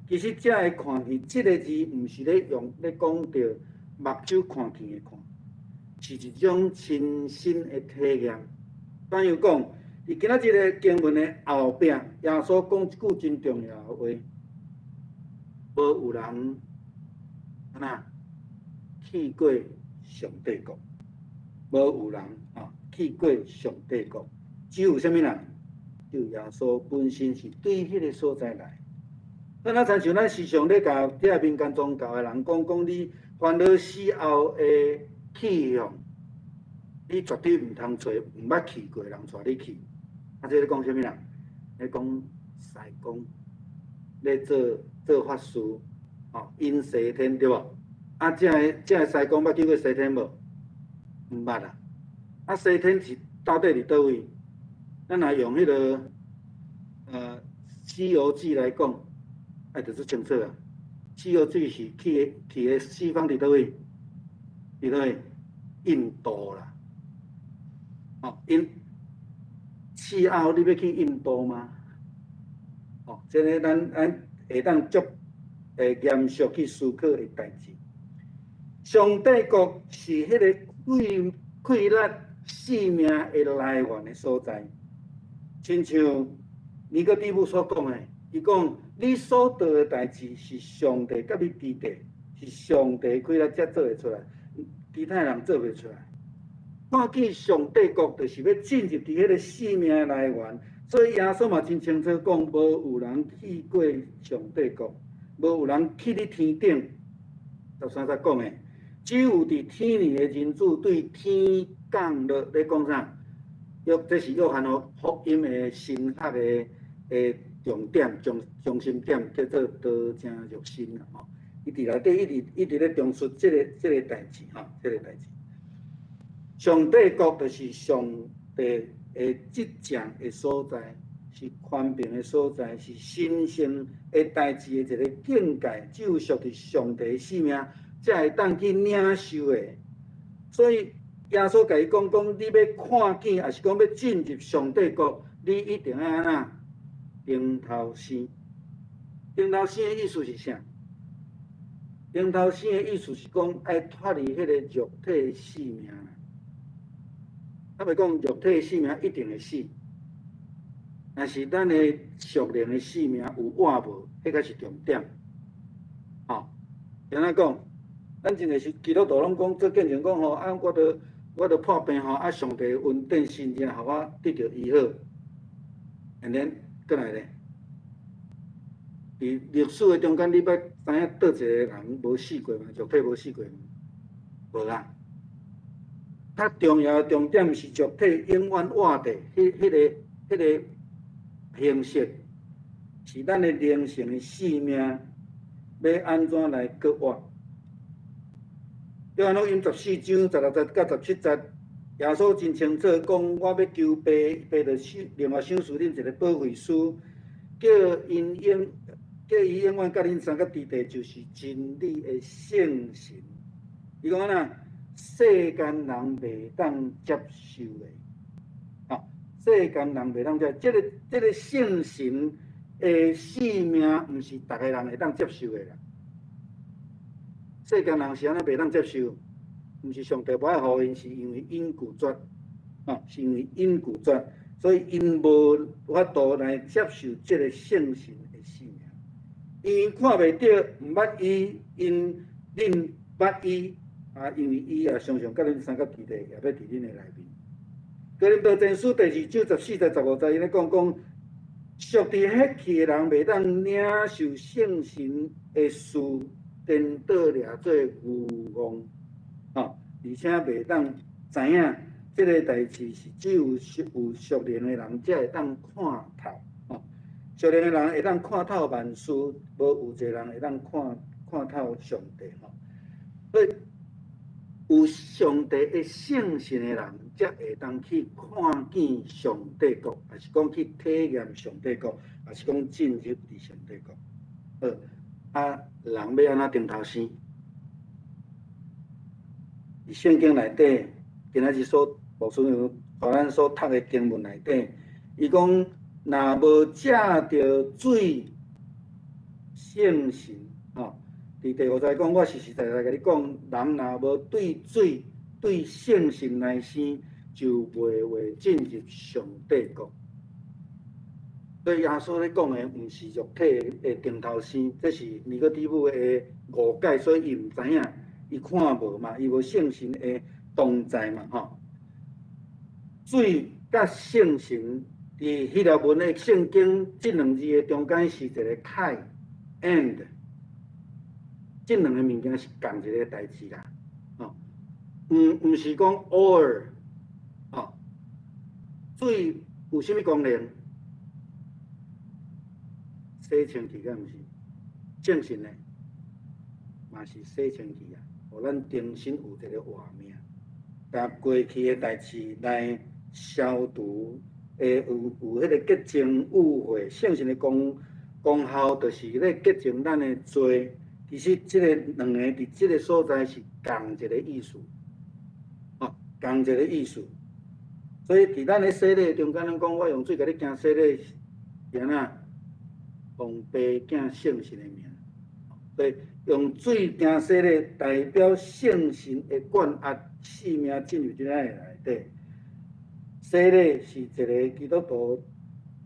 Speaker 6: 其實這个看見這个字，毋是咧用咧講著目睭看見的看，是一種親身的體驗。比如講，佇今仔日个經文的後壁，耶穌講一句真重要的話：無有人按怎去過上帝國，無有人啊去過上帝國，只有啥物人？只有耶穌本身是對彼个所在來。咱啊，親像咱時常咧共這民間宗教的人講，講你煩惱死後的去向，你絕對毋通揣毋捌去過的人帶你去。啊，這咧講啥物人？咧講師公咧做做法事，吼，引西天對無？啊，這个這个師公捌去過西天無？毋捌啊。啊，西天是到底佇佗位？咱若用彼个《西遊記》來講，愛著足清楚啊！《西遊記》是去的去的西方佇佗位？佇佗位？印度啦。哦，因死後你欲去印度嗎？哦，這个咱咱會當足會嚴肅去思考的代誌。上帝國是彼个氣氣力生命的來源的所在，親像尼哥底母所講的，伊講你所做的代誌是上帝佮你佇佇，是上帝氣力才做會出來，其他人做袂出來。看見上帝國，就是欲進入佇彼个生命的來源，所以耶穌嘛真清楚講，無有人去過上帝國，無有人去佇天頂。13節講的，只有佇天裡的人子對天降落，咧講啥？約這是約翰福音的神學的的重點、中中心點，叫做道成肉身啦吼。伊佇內底一直一直咧重述這个這个代誌吼，這个代誌。上帝國就是上帝的執政的所在，是權柄的所在，是神聖的代誌的一个境界，只有屬佇上帝的生命，才會當去領受的。所以耶穌共伊講講，你欲看見，抑是講欲進入上帝國，你一定愛按怎重頭生。重頭生的意思是啥？重頭生的意思是講愛脫離彼個肉體的性命。啊，袂講肉體的性命一定會死，但是咱的屬靈的性命有活無，彼個是重點。吼，按怎講？咱真濟時基督徒攏講做見證講吼，啊，我著我著破病吼，啊，上帝恩典神蹟，予我得著醫好。And then，閣來咧，佇歷史的中間，你捌知影佗一個人無死過嗎？肉體無死過嗎？無啊。較重要的重點是肉體永遠活著，彼彼个彼个形式，是咱的靈性的生命欲按怎來閣活？約翰福音14章16節到17節，耶穌真清楚講：我欲求父，父就賞另外賞賜恁一個保惠師，叫𪜶永叫伊永遠佮恁相佮佇佇，就是真理的聖神。伊講按怎？世間人袂當接受的，啊，世間人袂當接受，這个這个聖神的生命，毋是逐个人會當接受的啦。世間人是按怎袂當接受？毋是上帝無愛予𪜶，是因為𪜶拒絕，啊，是因為𪜶拒絕，所以𪜶無法度來接受這个聖神的生命。𪜶看袂著，毋捌伊，𪜶恁捌伊。啊，因為伊也常常佮恁相佮佇佇，也欲佇恁的內面。哥林多前書第二章14節15節，伊咧講講，屬佇血氣的人袂當領受聖神的事，顛倒掠做愚戇，吼，而且袂當知影這个代誌是只有屬有屬靈的人才會當看透，吼，屬靈的人會當看透萬事，無有一个人會當看看看透上帝吼。所以有上帝的聖神的人，才會當去看見上帝國，抑是講去體驗上帝國，抑是講進入佇上帝國。好，啊，人欲按怎重頭生？佇聖經內底，今仔日所牧師娘予咱所讀的經文內底，伊講若無藉著水、聖神，吼，佇第五節講，我實實在在共你講，人若無對水、對聖神來生，就袂會進入上帝國。所以耶穌咧講的，毋是肉體的重頭生，這是尼哥底母的誤解，所以伊毋知影，伊看無嘛，伊無聖神的同在嘛，吼。水佮聖神佇希臘文的聖經，這兩字的中間是一個 kai and，這兩個物件是仝一个代誌啦，吼，毋是講 or，吼，水有啥物功能？洗清氣敢毋是？聖神呢，嘛是洗清氣啊，予咱重新有一个活命，共過去的代誌來消除，會有彼個潔淨污穢。聖神的功效就是咧潔淨咱的罪。其實這个兩个佇這个所在是仝一个意思，吼，仝一個意思。所以佇咱咧洗禮中間，咱講我用水共你行洗禮，是按怎？奉父子聖神的名，所以用水行洗禮，代表聖神的管轄生命進入佇咱的內底。洗禮是一个基督徒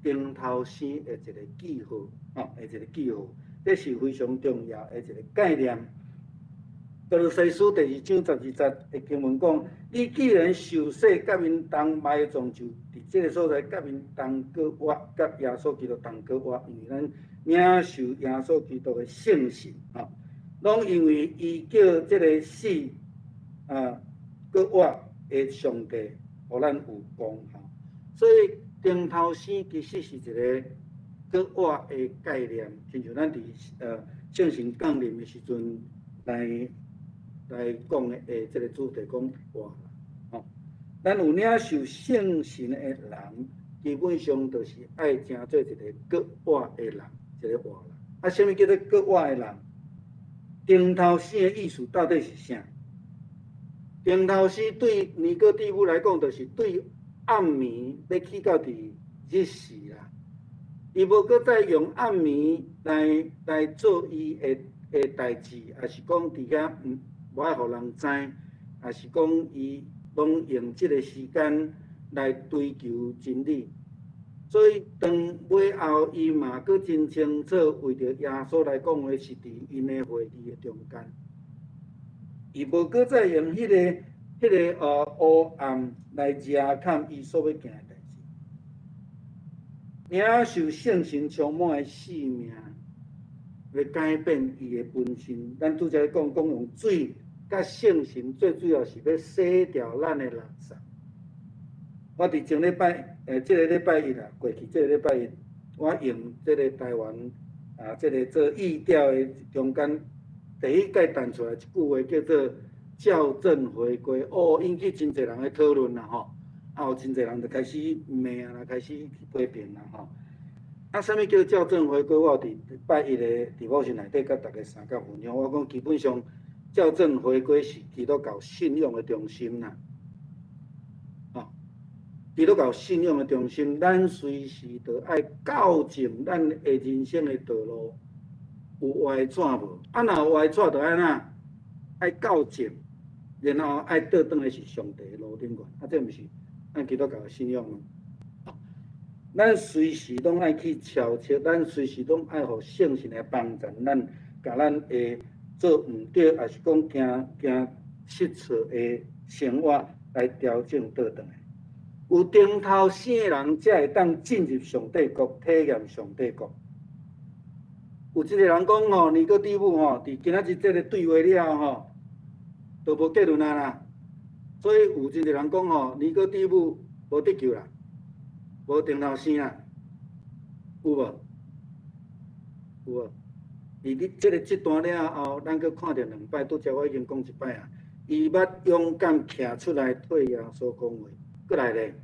Speaker 6: 重頭生的一个記號，吼，的一个記號，這是非常重要的一个概念。歌羅西書第二章十二節的經文講：你既然受洗，佮𪜶同埋葬，就佇這个所在佮𪜶同閣活，佮耶穌基督同閣活，因為咱領受耶穌基督的聖神，吼，攏因為伊叫這个死啊閣活的上帝，予咱有功效。所以重頭生其實是一个閣活的概念，親像咱佇聖神降臨的時陣來講的這个主題講活，吼，咱有領受聖神的人，基本上就是愛成做一个閣活的人，一个活人。啊，啥物叫做閣活的人？重頭生的意思到底是啥？重頭生對尼哥底母來講，就是對暗暝欲去到佇日時啦。伊無閣再用暗暝來做伊的代誌，抑是講佇遐無愛予人知，抑是講伊攏用這个時間來追求真理。所以當尾後伊嘛閣真清楚，為著耶穌來講話是佇𪜶的會議的中間，伊無閣再用彼个黑暗來遮掩伊所欲行的代誌。領受聖神充滿的生命，欲改變伊的本身。咱拄才講講用水佮聖神，最主要是欲洗掉咱的垃圾。我佇前禮拜，這个禮拜一啦，過去這个禮拜一，我用這个台灣啊，這个做疫調的中間，第一擺彈出來一句話叫做“校正回歸”，哦，引起真濟人的討論啦，吼，啊，有真濟人就開始罵啊，開始去批評啦，吼。啊，啥物叫校正回歸？我有佇拜一的 devotion 內底佮大家相佮分享。我講基本上，校正回歸是基督教信仰的中心啦。基督教信仰的中心，咱隨時都愛校正咱的人生的道路有歪轉無？啊，若有歪轉，就按怎？愛校正，然後愛倒轉來是上帝的路頂懸。啊，這毋是咱基督教的信仰嗎？咱隨時攏愛去超測，咱隨時攏愛予聖神來幫助咱，共咱會做毋對，抑是講行行失錯的生活來調整倒轉來。有重頭生的人，才會當進入上帝國，體驗上帝國。有一个人講吼，尼哥底母吼，佇今仔日這个對話了後吼，就無結論啊啦。所以有真濟人講吼，尼哥底母無得救啦，無重頭生啦，有無？有無？佇你這个這段了後，咱閣看著兩擺，拄才我已經講一擺啊。伊捌勇敢徛出來替耶穌講話，閣來咧。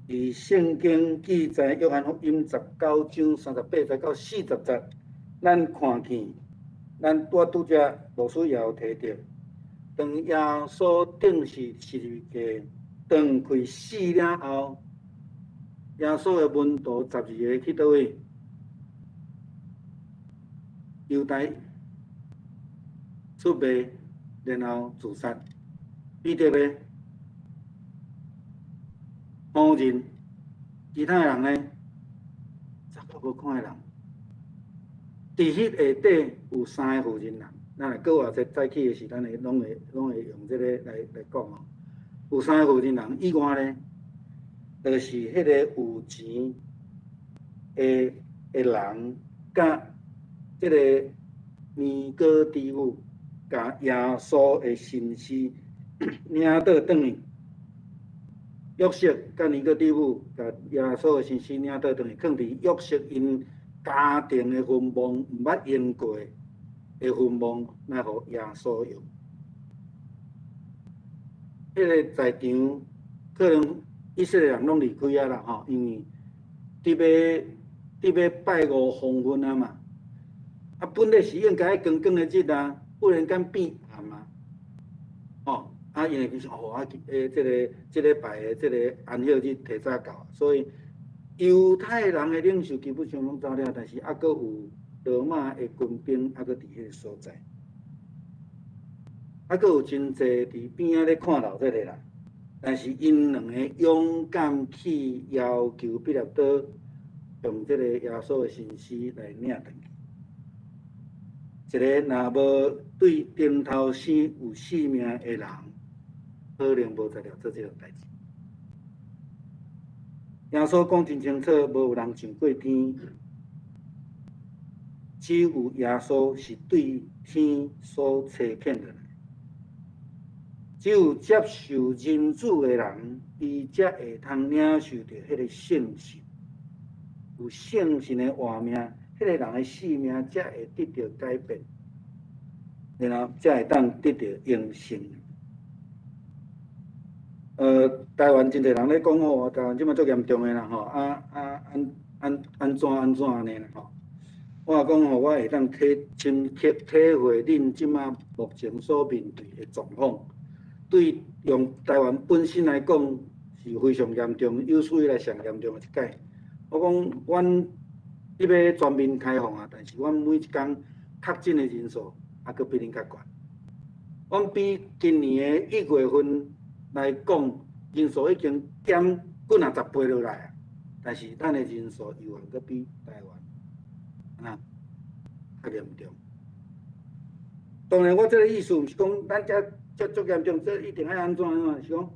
Speaker 6: 佇聖經記載，約翰福音19章38節到40節，咱看見，咱拄拄才牧師也有提著，當耶穌釘死十字架，斷氣死了後，耶穌的門徒十二个去佗位？猶大出賣，然後自殺。彼得咧，否認，其他的人呢？十個無看的人。佇彼下底有三個負責人，咱若閣偌濟早起的時，咱會攏會用這个來講哦。有三個負責人以外呢，就是彼個有錢的人，佮這个尼哥底母，共耶穌的身屍領倒轉去。約瑟佮尼哥底母共耶穌的身屍領倒轉去，囥佇約瑟𪜶家庭的墳墓，毋捌用過的墳墓，來予耶穌用。彼个在場可能以色列人攏離開啊啦吼，因為佇欲拜五黃昏啊嘛。啊，本來是應該愛光光的日啊，忽然間變暗啊，吼，啊，因為其實哦啊，這个這禮拜的這个安息日提早到，所以猶太人的領袖基本上攏走了，但是猶閣有羅馬的軍兵猶閣佇彼个所在，猶閣有真濟佇邊仔咧看著這个啦。但是𪜶兩个勇敢去要求彼拉多用這个耶穌的身屍來領轉去。一个若無對頂頭生有性命的人，可能無才調做這個代誌。耶穌講真清楚，無有人上過天，只有耶穌是對天所差遣的。只有接受人子的人，伊才會通領受著彼个聖神，有聖神的活命，彼个人的性命才會得著改變，然後才會當得著永生。台灣真濟人咧講吼，台灣這馬足嚴重的啦吼，啊啊按按按怎按怎按呢啦吼。我講吼，我會當體深刻體會恁這馬目前所面對的狀況。對用台灣本身來講是非常嚴重，有史以來上嚴重的一擺。我講，阮欲全面開放啊，但是阮每一工確診的人數猶閣比恁較懸。阮比今年的1月份來講，人數已經減幾若十倍落來啊，但是咱的人數猶原閣比台灣啊較嚴重。當然，我這个意思毋是講咱遮遮足嚴重，這一定愛按怎按怎，是講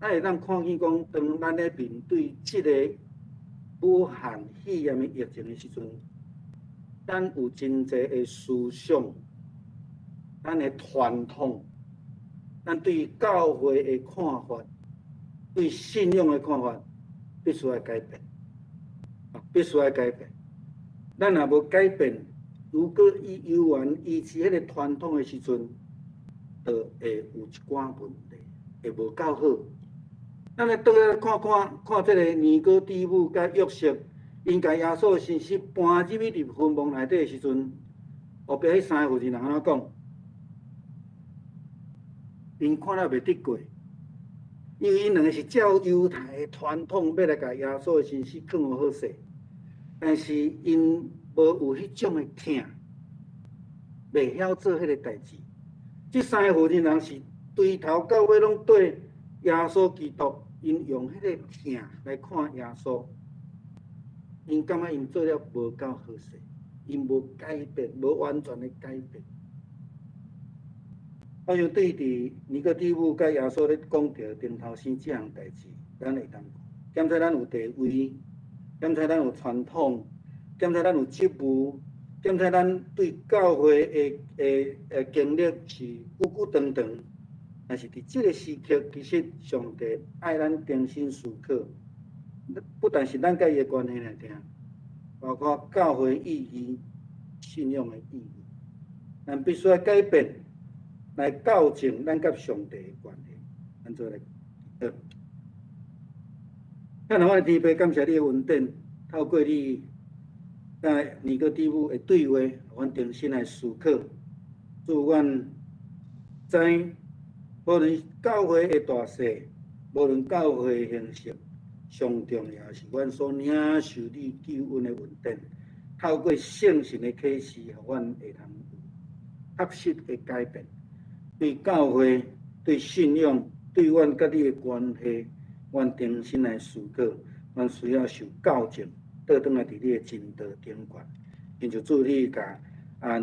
Speaker 6: 咱會當看見講，當咱咧面對這个武漢肺炎的疫情的時陣，咱有真濟的思想，咱的傳統，咱對教會的看法，對信仰的看法，必須愛改變，必須愛改變。咱若無改變，如果伊猶原維持彼个傳統的時陣，就會有一寡問題，會無夠好。咱來倒來看看看這个尼哥底母佮約瑟，𪜶共耶穌的身屍搬入去佇墳墓內底的時陣，後壁彼三个負責人按怎講？𪜶看了袂得過，因為𪜶兩个是照猶太的傳統，欲來共耶穌的身屍囥予好勢，但是𪜶無有彼種的疼，袂曉做彼个代誌。這三个負責人是對頭到尾攏對耶穌基督，𪜶用彼个疼來看耶穌，𪜶感覺𪜶做了無夠好勢，𪜶無改變，無完全的改變。我想對佇尼哥底母佮耶穌咧講著頂頭生這項代誌，咱會當檢查咱有地位，檢查咱有傳統，檢查咱有職務，檢查咱對教會的經歷是久久長長。但是佇這个時刻，其實上帝愛咱重新思考，不但是咱佮伊的關係來聽，包括教會意義，信仰的意义。咱必须爱改变，来校正咱佮上帝的关系。咱做来祈祷。亲爱的天父，感谢你的恩典，透过你佮尼哥底母的对话，予阮重新来思考。主，阮知，无论教会的大细，无论教会的形式，上重要是阮所领受你救恩的恩典，透过圣神的启示，予阮会通有确实的改变，对教会、对信仰、对阮佮你的关系，阮重新来思考，阮需要受校正，倒转来伫你的真道顶悬。亲像主你共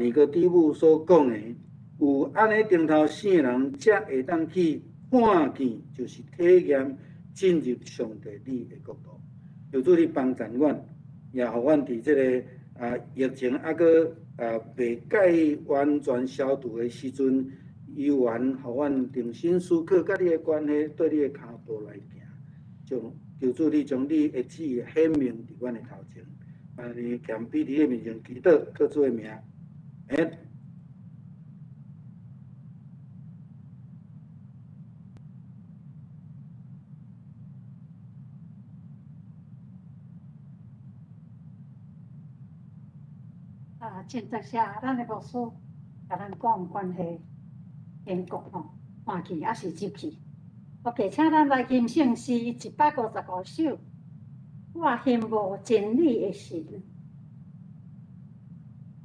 Speaker 6: 尼哥底母所讲的，有按呢顶头生的人，才会当去看见，就是体验进入上帝你的国度。求主你帮助阮，也予阮伫这个疫情犹阁未盖完全消除的时阵，犹原予阮重新思考佮你的关系，缀你的跤步来行。将求主你将你的旨意显明伫阮的头前，按呢谦卑伫你面前祈祷，靠主的名，阿
Speaker 3: 啊，真多谢咱的牧师共咱讲关系天国吼，看见抑是入去。OK，请咱来吟圣诗155首。我羡慕真理的神。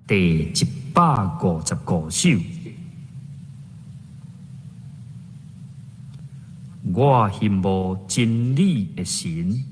Speaker 4: 第155首，我羡慕真理的神。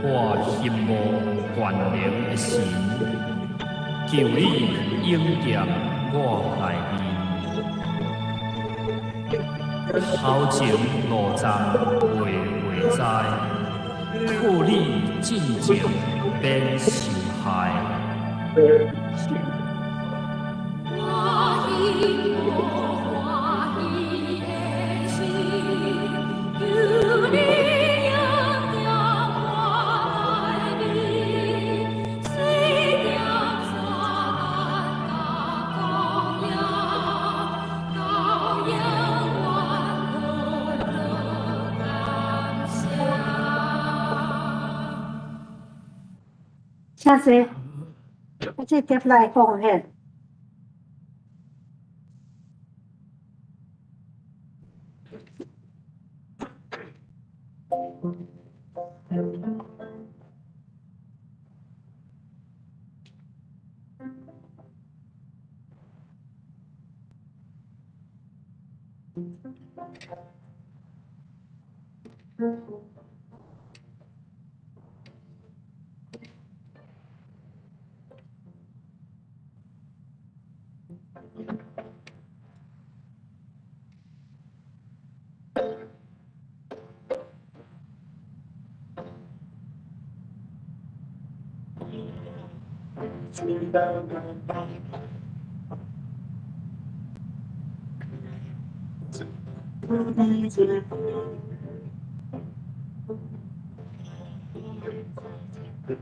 Speaker 4: 我羡慕全能的神，求你应验我内面，头前路站袂话知，靠你进前免受害。
Speaker 5: 我希望欢喜的心，求你应验我内面，水点山甲光影，到永远欢乐感谢。
Speaker 3: 请坐，这碟来奉献。我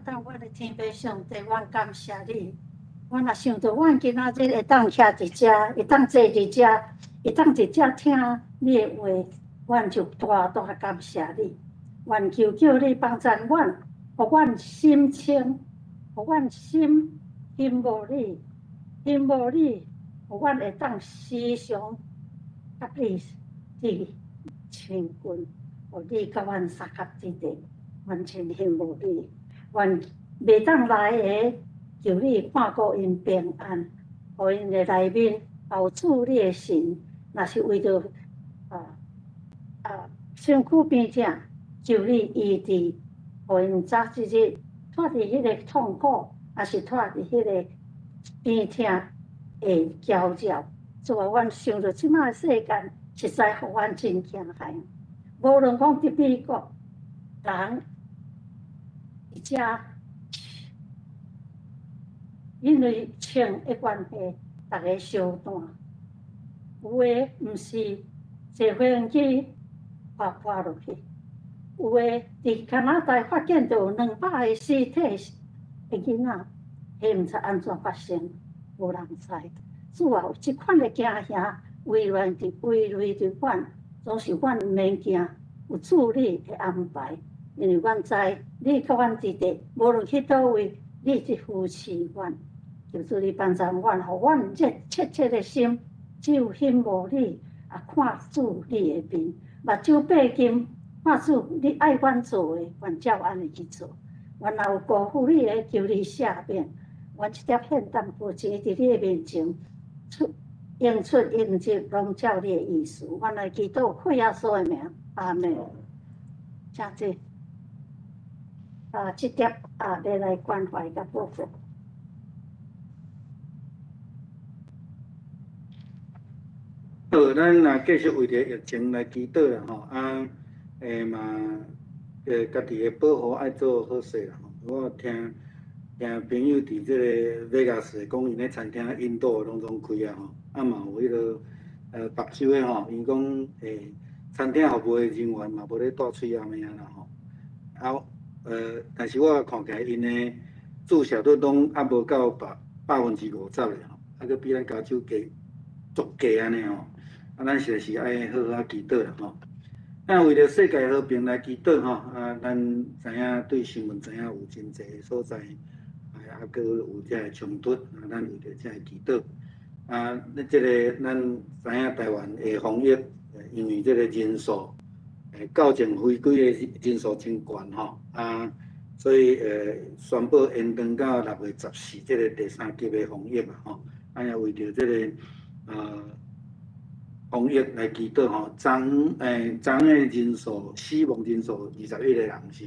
Speaker 3: 当阮的天父上帝，阮感谢你。阮若想著阮今仔日会当徛佇遮，會當坐佇遮，會當佇遮聽你的話，阮就大大感謝你。願求叫你幫贊阮，予阮心清，予阮心欣慕你，欣慕你，予阮會當時常佮你佇親近，予你佮阮相合佇底，阮真欣慕你。願袂當來的，求你看顧𪜶平安，予𪜶的內面有主你的神，若是為著身軀病痛，求你醫治，予𪜶早一日脫離彼个痛苦，抑是脫離彼个病痛的攪擾。主啊，阮想著這擺的世間，實在予阮真驚駭。無論講佇美國，人佇遮因為銃的關係，逐家相彈，有的毋是坐飛機跋跋落去，有的佇加拿大發現著有200個屍體的囡仔，彼毋知按怎發生，無人知。主啊，有這款的驚嚇，危亂佇危危佇阮，總是阮毋免驚，有主你的安排，因為阮知你佮阮佇佇，無論去佗位，你佇扶持阮，求主你幫助阮，予阮熱切切的心，只有欣慕你，啊，看主你的面，目睭閉緊，看主你愛阮做的，阮照按呢去做。阮若有辜負你的，求你赦免。阮這粒獻淡薄錢佇你的面前，出應出應入，攏照你的意思。阮來祈禱，靠耶穌的名，阿們。請坐。這粒啊，欲來關懷佮報告。
Speaker 6: 好，咱若繼續為著疫情來祈禱啦吼，啊，嘛，家己的保護愛做好勢啦吼。我聽聽朋友佇這个 Vegas 講，𪜶咧餐廳印度攏總開啊吼，啊嘛有彼个北州的吼，𪜶講餐廳服務的人員嘛無咧戴喙罨的啊啦吼，啊但是我看起來𪜶的注射率攏猶無到50%咧吼，啊閣比咱加州低足低按呢吼，啊咱實在是愛好好祈禱啦吼。啊，為著世界和平來祈禱吼，啊，咱知影對新聞知影有真濟所在，啊，閣有遮个衝突，啊，咱為著遮个祈禱。啊，這个咱知影台灣的防疫，因為這个人數，校正回歸的人數真懸吼，啊，所以宣布延長到6月14這个第三級的防疫啊吼，啊，也為著這个防疫來祈禱吼，昨的人數死亡人數21個人是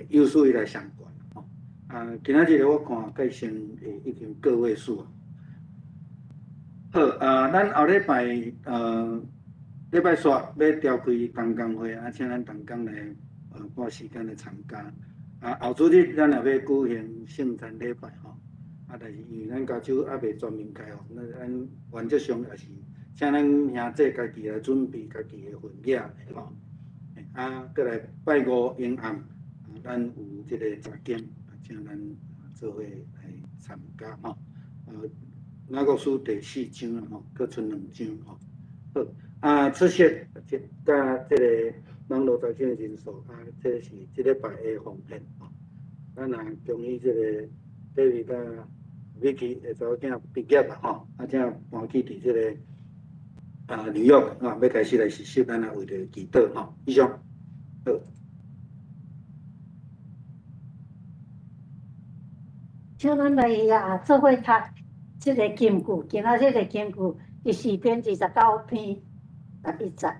Speaker 6: 有史以來上懸吼，啊，今仔日我看計算已經個位數啊。好，啊，咱後禮拜禮拜四欲召開同工會，啊，請咱同工來撥時間來參加。啊，後主日咱也欲舉行聖餐禮拜吼，啊，但是因為咱加州猶未全面開放，那咱原則上也是請咱兄弟家己來準備家己的份額吼。啊，閣來拜五晚暗，咱有這个查經，請咱做伙來參加吼。雅各書第四章啦吼，閣賰兩章吼。好，啊，出席佮這个網路查經的人數，啊，這是這禮拜的奉獻吼。咱也恭喜這个 David 佮 Vicky 的查某囝畢業啦吼，啊，這搬去佇這个紐約啊，欲開始來實習，咱也為著祈禱吼。以上，好。
Speaker 3: 請咱來啊，做伙讀這个金句，今仔日的金句佇詩篇29篇11節，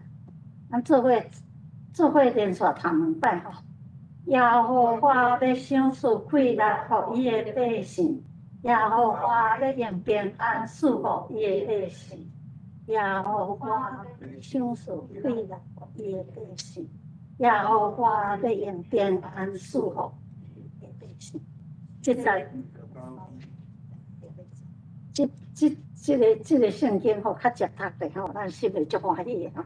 Speaker 3: 咱做伙做伙連續讀兩擺吼。耶和華欲賞賜快樂予伊的百姓，耶和華欲用平安賜予伊的百姓，耶和華欲賞賜快樂予伊的百姓，耶和華欲用平安賜予伊的百姓。這在這這這个這个聖經吼較捷讀的吼，咱心會足歡喜的吼。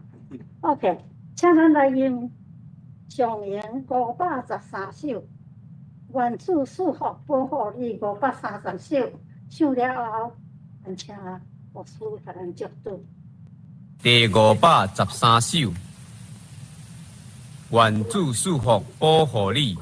Speaker 3: OK，請咱來用上詠513首，願主賜福保護你530首，唱了後，咱請牧師共咱祝禱。
Speaker 7: 第513首，願主賜福保護你。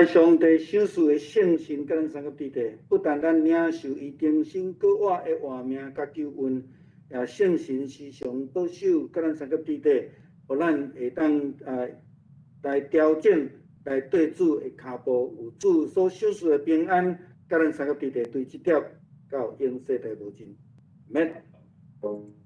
Speaker 6: 上帝賞賜的聖神佮咱相佮佇咧，不但咱領受伊重生閣活的活命佮救恩，也聖神時常保守佮咱相佮佇咧，予咱會當來調整，來對主的跤步，有主所賞賜的平安，佮咱相佮佇咧，對這粒到永世代無盡。阿們。